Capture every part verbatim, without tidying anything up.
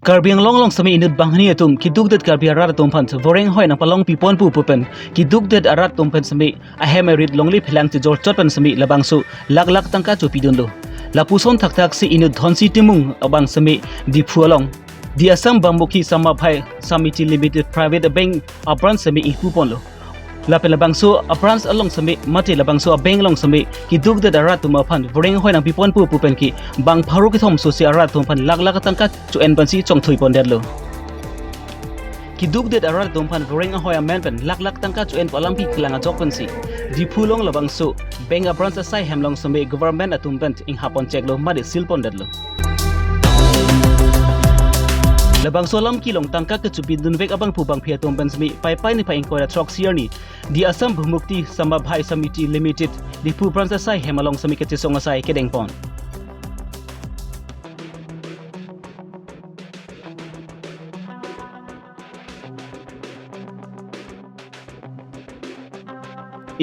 Karbi Anglong along seme inut banghini atum kidukdet Karbi arat atum aphan voreng ahoi nangpalongpi ponpo pu pen kidukdet arat atum pen seme ahem arit longle phelang chejor chot pen seme labangso lakh lakh tangka chopidunlo. Lapuson thakthaksi inut Dhonsing Timung abang seme Diphu along Di Assam Bahmukhi Samabhai Samiti Limited Private Bank abranch seme ingpu ponlo. Lapen labangso abranch along seme mate labangso abank along seme kidukdet arat atum aphan voreng ahoi nangpi ponpo pu pen ke bang pharo kethom sosi arat atum aphan lakh lakh tangka cho-en pensi chongthui pondetlo. Kidukdet arat atum aphan voreng ahoi amen pen lakh lakh tangka cho-en pu alampi kelang ajok pensi Diphu along labangso bank abranch asai hem along seme government atum pen inghap poncheklo mate seal pondetlo. Labangso alam kelong tangka kechopidunvek abangphu bangphi atum pen seme Paipai niphai ingkoi ra throk-si arni Di Assam Bahmukhi Samabhai Samiti Limited Diphu branch asai hem along seme kachesong asai kedeng pon.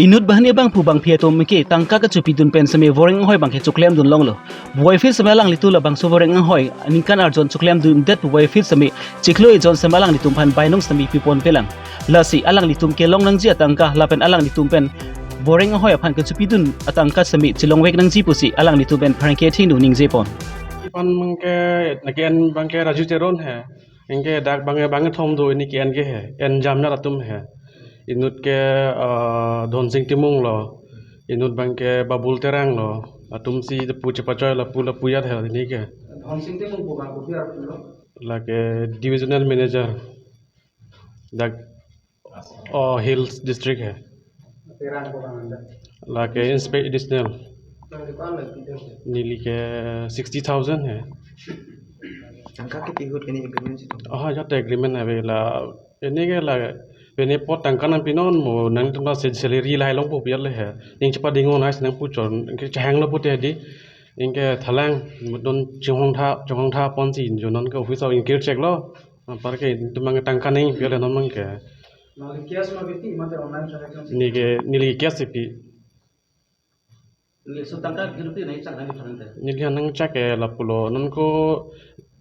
Inut banghini abangphu bangphi atum ke tangka kechopidun pen seme voreng ahoi abang ke choklemdun longlo. Puvoiphit seme alanglitum labangso voreng ahoi ningkan arjon choklemdundet puvoiphit seme chiklo ejon seme alanglitum aphan bainong seme pipon pelang. Lasi alanglitum kelong nangji atangka lapen alanglitum pen voreng ahoi aphan kechopidun atangka seme chelongvek nangji pusi alanglitum pen pherangke athengno ningje pon. Ipan abang ke, nake en abang ke Raju Teron he. Anke dak abang ke bang kethom do, ini ke en ke he, en jamnya atum he. Inut ke, ah, Dhonsing Timung lo, inut abang ke Babul Terang lo, atumsi pu chepachoi lapu lapu ajat he ini ke. Dhonsing Timung pu abang kopi arat lo? Lake divisional manager. Dak, oh, Hills District he. Terang ko bang anda. Lake inspector additional. Neli ke sixty thousand he. Tangka kipi ahut ke ne agreement si? Oh, ya te agreement ave la. Ini ke la, pine apot tangka nangpinon mo, nangtum ta se-, salary lahai longpo pu ajat le he. Ning chepadingo nais nangpuchon, ke chehanglo pute di. Anke thalang, mudon chinghongtha, chinghongtha ponsi, jo non ke office along ingkir cheklo. Apar ke itum abang ke tangka nangpi le non abang ke. Neli cash ma kipi mate online transaction si? Neli ke, neli cash si pi. Neli so tangka kipi nangchak nangli pherangke? Neli nangchak ke lapulo. Non ko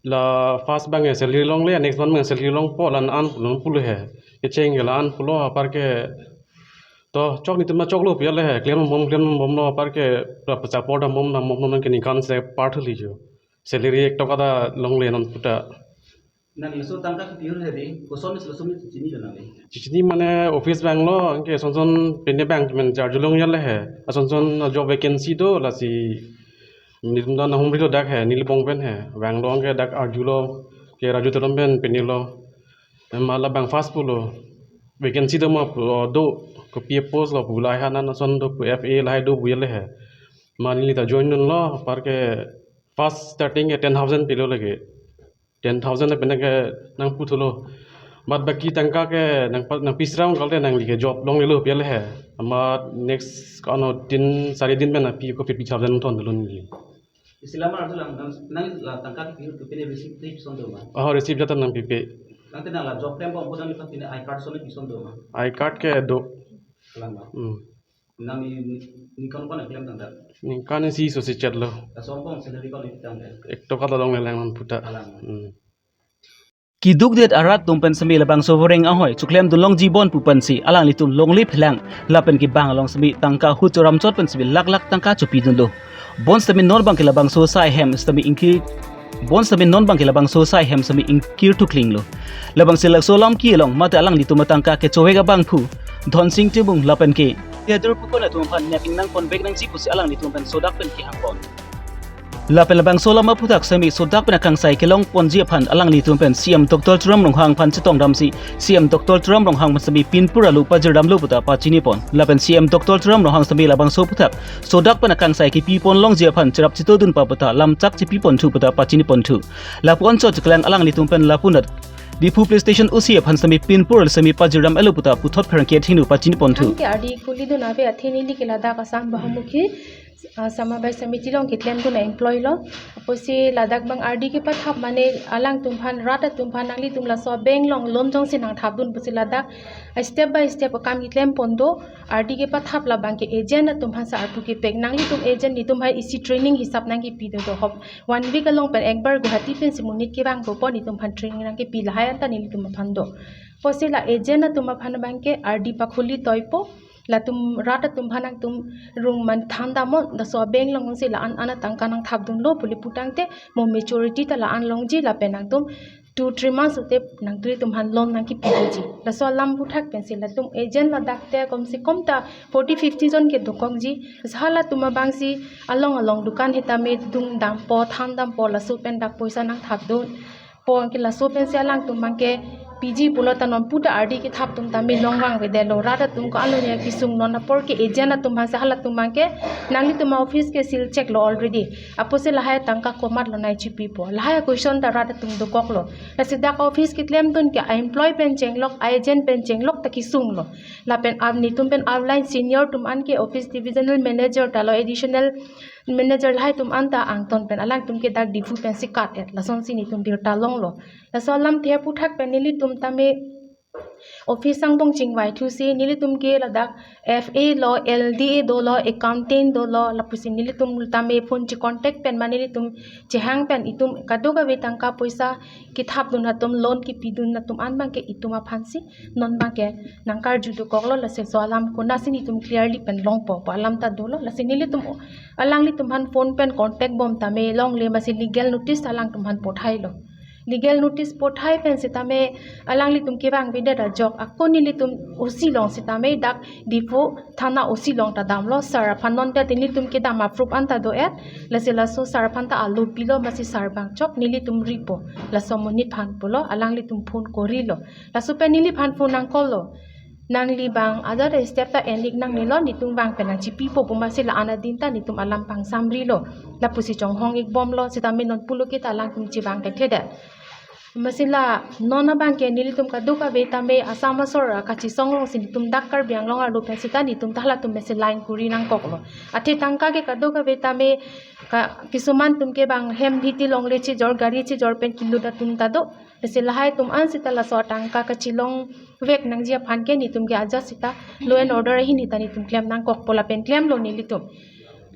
la first abang ke salary longle, next month abang ke salary longpo la-an pulo, pulo he. Kecheng ke la-an pulo apar ke to chok netum ta choklo pu ajat le he. Klem bom, klem bomlo apar ke pra support dam bom, dam bomlo, non ke ningkan isi apar thuli jo. Salary ek toka ta longle non puta. Nangli laso tangka kipi ahut he di, kosonsi laso me chechinilo nangli? Chechini mane office vanglo, anke son son pine abang men charge long ajat le he. Ason son job vacancy do lasi netum ta nanghumrilo dak he, neli bong pen he. Vanglo anke dak arjulo, ke Raju Teron pen pinelo. Amat labang first pulo. Vacancy do ma pu, oh, do, kopi post lo pu lahai hanan ason do pu F A lahai do pu ajat le he. Amat neli ta join dunlo, apar ke first starting ke ten thousand pilo lake. Ten thousand na pine ke nangputhulo. But baki tangka ke nang pa-, nangpi srang kalte nangli ke job longlelo pu ajat le he. Amat next kano tin sari din pen api ko fifty thousand thondunlo neli. Isi lam arjulang nang, nangli la tangka kipi ahut ke pine receipt te pison do ma? Oh, receipt ajat ta nangpipe. Tangte nang la job klem bom apot nangli pine I card ason pison do ma? I card ke do. Kalang ma? Hmm. Nangli ni, ningkan ko-an klem tangka? Ningkan isi sosi chetlo. Laso angbong salary ko-an tangka? Ek toka ta longle lang non puta. Kalang ma? Hmm. Kidukdet arat atum pen seme labangso voreng ahoi choklemdun longji bon pu pensi alanglitum longle phelang lapen ke bang along seme tangka ahut choram chot pen seme lakh lakh tangka chopidunlo. Bon seme non abang ke labangso asai hem seme ingkir, bon seme non abang ke labangso asai hem seme ingkir thuklinglo. Labangsi laso alam kelong mate alanglitum atangka kechovek abangphu Dhonsing Timung lapen ke theater pukon atum aphan nyaking nangponvek nangji pusi alanglitum pen sodak pen kehang pon. Lapen labangso alam aphuthak seme sodak pen akangsai kelong ponji aphan alanglitum pen C M Doctor Tuliram Ronghang aphan chetongdamsi C M Doctor Tuliram Ronghang pen seme pinpur alo pajirdamlo puta pachini pon. Lapen C M Doctor Tuliram Ronghang seme labangso aphuthak sodak pen akangsai kipi pon longji aphan cherap chetodun pa puta lamchak chipi ponthu puta pachini ponthu. Lapu-an chot cheklang alanglitum pen lapunat Diphu Police Station O C aphan seme pinpur seme pajirdam elo puta puthot pherangke athengno pachini ponthu. Anke ardi kuli dun ave athe neli ke ladak Assam Bahmukhi Ah, Samabaya Samiti along keklemdun a-employee lo. Apotsi ladak abang ardi kepathap mane alangtum aphan, rat atum aphan, nanglitum laso a-bank along loan jongsi nangthapdun pusi ladak a-step by step akam keklem pon do. Ardi kepathap labang ke agent atum aphan sa arpu kepek. Nanglitum agent, netum hai isi training hisap nangkepi do do hop. One week along pen ekbar Guwahati pensi monit kevang po po netum aphan training nangkepi, lahai anta nelitum aphan do. Apotsi la agent atum aphan abang ke ardi pakhuli toipo. Latum rat atum aphan nangtum rung man than damnon, laso a-bank along si la-an an atangka nangthapdunlo pu le putangte, mo maturity ta la-an longji lapen nangtum two three months ute nangtum aphan loan nangkepi doji. Laso alam aphuthak pensi latum agent ladak te komse kom ta forty fifty jon ke dokokji. Laso halatum abang si along along dukan sitame dung dampo, than dampo, laso pen dak poisa nangthapdun po, anke laso pensi alangtum abang ke P G pulo ta non puta ardi kethap atum tame long vangvedetlo. Rat atum ko alo nia kesung, non apor ke agent atum aphan si halatum abang ke nanglitum a-office ke seal check lo already. Apotsi lahai tangka komatlo nangchipipo, lahai question ta rat atum dokoklo. Lasi dak office keklemdun ke a-employee pen chenglok, a-agent pen chenglok ta kesunglo. Lapen ab netum pen upline senior atum an ke office divisional manager ta lo, additional manager lahai atum anta angton pen alangtum ke dak Diphu pensi kat-et, lasonsi netum birta longlo. Laso alamthe aphuthak pen nelitum tame office angbong chingvai thusi nelitum ke ladak F A lo, L D A dolo, accountant dolo, lapusi nelitum tame phone chi contact pen mane nelitum chehang pen itum kadokave tangka poisa kethapdun atum, loan kepidun atum an abang ke itum aphan si non abang ke nangkarju dokoklo. Lasi laso alam konatsi netum clearly pen longpo pu alam ta dolo. Lasi nelitum alanglitum aphan phone pen contact bom tame longle, masi legal notice ta alangtum aphan pothailo. Legal notice pothai pen sitame alanglitum kevangvedet ajok ako nelitum O C along sitame dak Diphu thana O C along ta damlo, sir aphan non ta nelitum kedam a-proof anta do-et. Lasi laso sir aphan ta alo pilo, masi sir abang chok nelitum ripo, laso amonit aphan pulo, alanglitum phone korilo. Laso pen neliphan phone nang call lo. Nangli abang ajat step ta en-ik nangnelo, netum vang pen nangchipipo pu, masi la-an adin ta netum alam pangsamrilo. Lapusi chonghong-ik bomlo, sitame non pulo kita alangtum chevang thekthe det. Masi la non abang ke nelitum kadokave tame Assam asor kachisong alongsi netum dak Karbi Anglong arlo pen sita netum ta halatum mesi line kori nangkoklo. Athe tangka ke kadokave tame ka, kisuman atum ke bang hem hiti longle chijor, gari chijor pen kelut atum ta do. Lasi lahai atum an sita laso atangka kachelongvek nangji aphan ke netum ke ajat sita law and order ahin sita netum klem nangkokpo, lapen klemlo nelitum.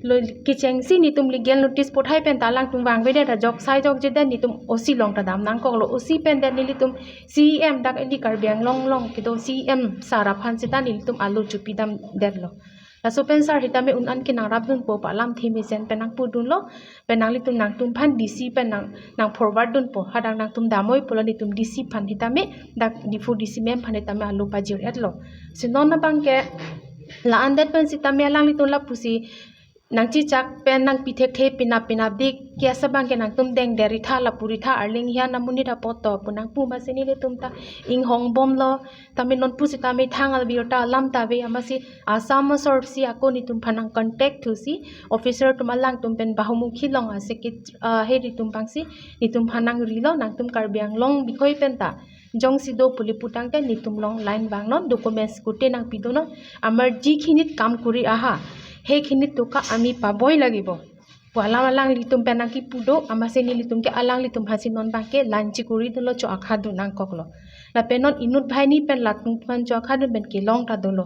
Lo kechengsi netum legal notice pothai pen ta alangtum vangvedet ajok, sai jokjedet netum O C along ta dam nangkoklo. O C pen det nelitum C E M dak ili Karbi Anglong along kedo C E M sir aphan sita nelitum alo chepidamdetlo. Laso pen sir sitame un-an ke nangrapdunpo pu alamthe mesen pen nangpudunlo. Pen nanglitum nangtum aphan D C pen nang, nang forward dunpo. Hadak nangtum damnoi pulo netum D C aphan sitame, dak Diphu D C ma'am aphan sitame alo pajir-etlo. Si non abang ke la-an det pen sitame alanglitum lapusi nangchechak pen nangpi thekthe, penap penapdik, kesa abang ke nangtum dengdet ri tha, lapu ri tha, arleng hian amonit apot to pu nangpu, masi nelitum ta inghong bomlo. Tame non pusitame thang abirta alam ta ave, amatsi Assam asor si ako netum aphan nang contact thusi officer atum alangtum pen Bahumukhi along a-secretary, ah, head atum abang si netum aphan nangrilo, nangtum Karbi Anglong bikhoi pen ta jongsi do pu le putangte netum along line vangnon, documents kote nangpidonon, "আমার যিখিনিত কাম কৰি আহা, সেইখিনিত টকা আমি পাবই লাগিব" pu alam alanglitum pen nangkipu do, amatsi nelitum ke alanglitum aphan si non abang ke line chekori dunlo, cho-akha dun nangkoklo. Lapen non inut banghini pen latum aphan cho-akha dun pen kelong ta dolo.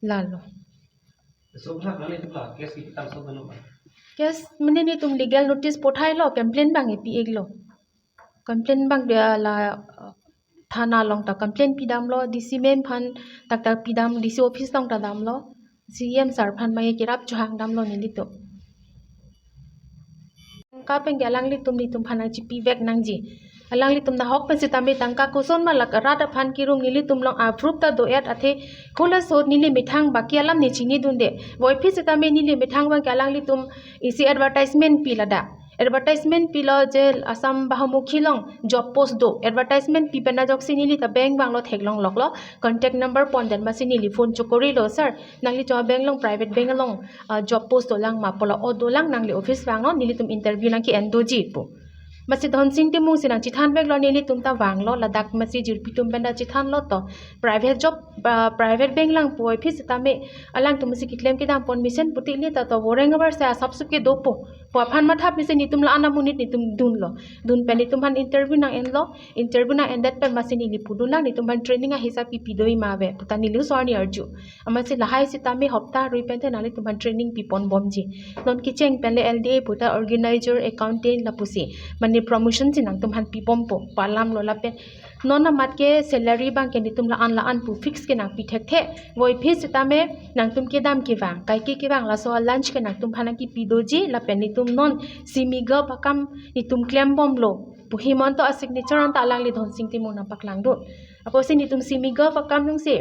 Lalo. So, na, na, na, case kitam so, na, na. Case mane netum legal notice pothailo, complaint abang epi-iklo. Complaint abang dia la, uh, thana along ta complaint pidamlo, D C ma'am aphan tak tak pidam, D C office along ta damlo, C E M sir aphan abang kerap chohang damlo nelitum. Tangka pen ke alanglitum netum aphan nangchepivek nangji. Alanglitum nahok pen sitame tangka koson ma lak rat aphan kirung, nelitum along a-proof ta do-et, athe hula sot neli methang baki alam ne chinidunde. Voiphit sitame neli methang abang ke alanglitum isi advertisement pi ladak. Advertisement pilo je Assam Bahumukhi along job post do. Advertisement pi pen ajoksi neli ta bank vanglo, theklong loklo. Contact number pondet, amatsi neli phone chokorilo, "Sir, nangli cho bank along, private bank along, ah, job post dolang ma?" pulo. "O dolang, nangli office vangnon, nelitum interview nangke-en doji" pu. Masi Dhonsing Timung si nangchethan veklo, nelitum ta vanglo, ladak masi jirpi atum pen ta chethanlo to. Private job, ah, private bank lang puvoiphit sitame alangtum masi keklem kedam pon mesen puti li ta to, voreng abar se asap sup ke dopo pu aphan mathap mesen netum la-an amonit netum dunlo. Dun pen netum aphan interview nang-enlo, interview nang-endet pen masi neli pudun lang, netum aphan training ahisap pipi do-i ma ave pu ta neli osomar arni arju. Amatsi lahai sitame hopta arui pen te nanglitum aphan training pipon bomji. Non kecheng pen le L D A pu ta organizer, accountant lapusi, mane promotion si nangtum aphan pibompo pu alamlo lapen non amat ke salary abang ke netum la-an la-an pu fix ke nangpi thekthe. Voiphit sitame nangtum kedam kevang, kaike kevang, laso lunch ke nangtum aphan nangkipi doji lapen netum non semi govt akam netum klembomlo pu Himanta a-signature anta alangli Dhonsing Timung nangpaklangdun. Apotsi netum semi govt akam nung si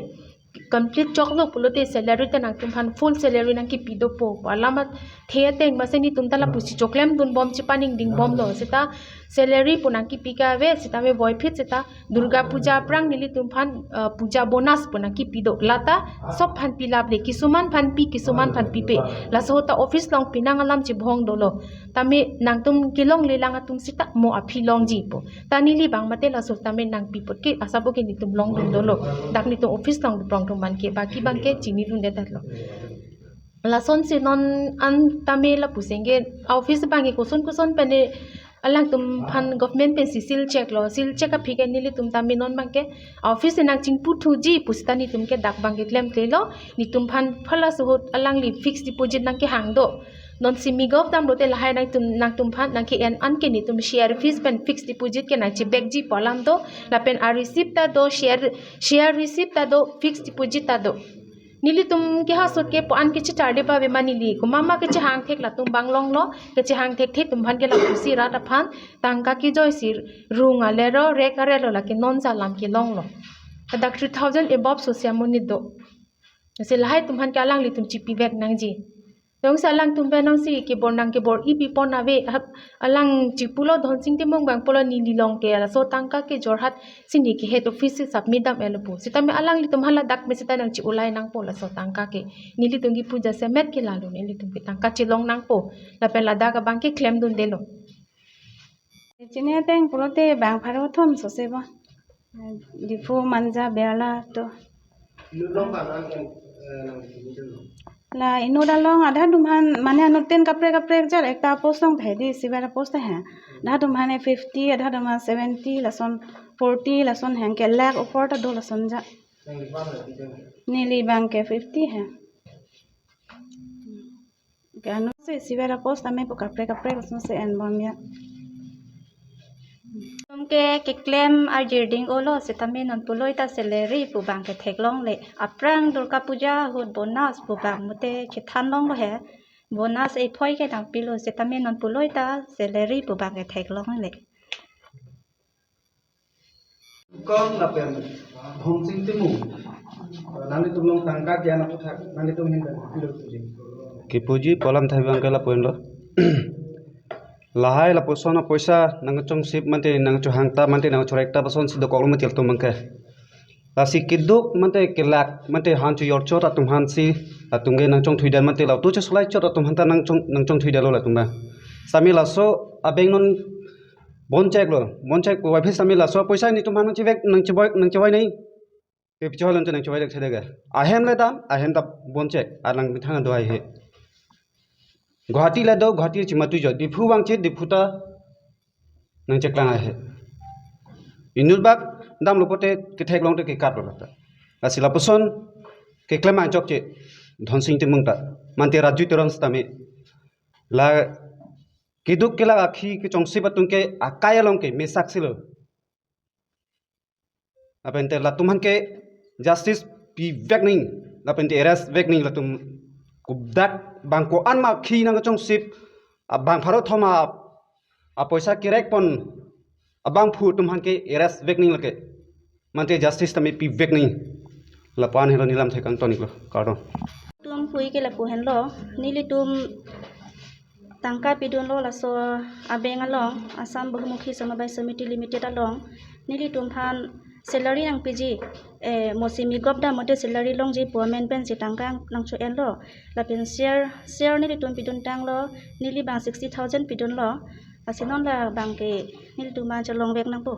complete choklo pulote salary ta nangtum aphan full salary nangkipi dopo pu alam athe ateng masi netum ta lapusi choklemdun bom, chepaningding bomlo. Seta salary pu nangkipi ke ave, sitame voiphit seta Durga Puja aphrang nelitum aphan, eh, puja bonus pu nangkipi do. Lata sob aphan pilap le, kisuman aphan pi, kisuman aphan pipe. Laso ta office along pinang alam chibhong dolo. Tame nangtum kelonglelang atum seta mo aphi longji pu. Ta neli abang mate laso tame nangpipot ke asabo ke netum longdun dolo. Dak netum office along prong atum abang ke, baki abang ke chinidunde tatlo. Lasonsi non an tame lapusi ke office abang ke koson koson pen ne alangtum aphan government pensi seal check lo, seal check aphi ke nelitum tame non abang ke office nangchingpu thuji pu seta netum ke dak abang ke klemklelo, netum aphan phala suhut alangli fixed deposit nangkehang do. Non semi govt damlote lahai nangtum, nangtum aphan nangke-en an ke netum share fees pen fixed deposit ke nangchebekji pu alam do. Lapen a-receipt ta do, share, share receipt ta do, fixed deposit ta do. Nelitum kehasot ke pu an kechetharle pa ave ma neli. Komat ma kechehang thek latum abang longlo, kechehang thekthe atum aphan ke lapusi rat aphan tangka kejoisi rung alero, rek arelo lake non alam kelonglo. Dak three thousand above sosi amonit do. Lasi lahai atum aphan ke alanglitum chipivek nangji. Jongsi alangtum pen nangsi kebor nangkebor-i pipon ave, hap, alang chipulo Dhonsing Timung abang pulo neli along ke laso tangka ke Jorhat si ne ke head office si submit dam-etlo pu. Sitame alanglitum hala dak me seta nangche-ulai nangpo laso tangka ke. Nelitum ke puja semet ke lalo, nelitum ke tangka chelong nangpo. Lapen ladak abang ke klemdundelo. Chini ateng pulote bang pharo thom sose bo. Diphu, Manja, Berla to. Inut along bang an kan, eh, nang ini dulu. La inut along adha atum aphan mane anut ten kaprek kaprek jat ekta post along thai di, sibar post hai. Adha atum aphan fifty, adha atum aphan seventy, lason forty, lason hang ke lakh opor ta do lason ja. Nang di mana di jam? Neli abang ke fifty hai. Ke anut si sibar post tame pu kaprek kaprek lason si en bom ya. Netum ke keklem arjir ding-olo sitame non pulo ta salary pu abang ke theklongle. Aphrang Durga Puja ahut bonus pu abang mate chethan longlo he. Bonus ephoi ke nangpilo sitame non pulo ta salary pu abang ke theklongle. Kong lapen Dhonsing Timung. Nanglitum along tangka ke-en aputhak nanglitum ahin pen pilo tuji. Kipuji pu alam thai abang ke lapu-enlo. Lahai lapuson apoisa nangchongsip mate nangchohangta mate nangchorekta ason si dokoklo mate latum abang ke. Lasi keduk mate kelak mate han chojor chot atum aphan si latum ke nangchongthuidet mate latum chosolai chot atum aphan ta nangchong, nangchongthuidetlo latum abang. Sitame laso a-bank non bon cheklo, bon chek pu voiphit sitame laso apoisa netum aphan nangchevek, nangchevoi, nangchevoi nai. Te pichoi lon te nangchevoi dek chedek. Ahem le dam, ahem ta bon chek, alang methang do hai he. Guwahati le do, Guwahati chimatu jo, Diphu vangchit, Diphu ta nangcheklang hai he. Inut bak damlo pote ketheklong te kekatlo ta. Lasi lapuson keklem anchokche, Dhonsing Timung ta. Mate Raju Teron sitame. La keduk kelak akhi kechongsip atum ke akai along ke mesak silo. Lapen te latum aphan ke justice pivek nangji, lapen te arrest vek nangji latum, kodak bang ko-an ma akhi nangchongsip, a bang pharo thom a, apoisa kerek pon abangphu atum aphan ke arrest vek nangji lake. Mate justice tame pivek nangji. Lapu-an helo nelam thek angton iklo. Kardom. Netum aphui ke lapu henlo, nelitum tangka pidunlo laso a-bank along, Assam Bahumukhi Samabay Samiti Limited along, nelitum aphan salary nangpiji, eh, mo semi govt dam mate salary longji pu amen pensi tangka nangcho-enlo. Lapen share, share nelitum piduntanglo, neli abang sixty thousand pidunlo. Lasi non labang ke nelitum an chelongvek nangpo.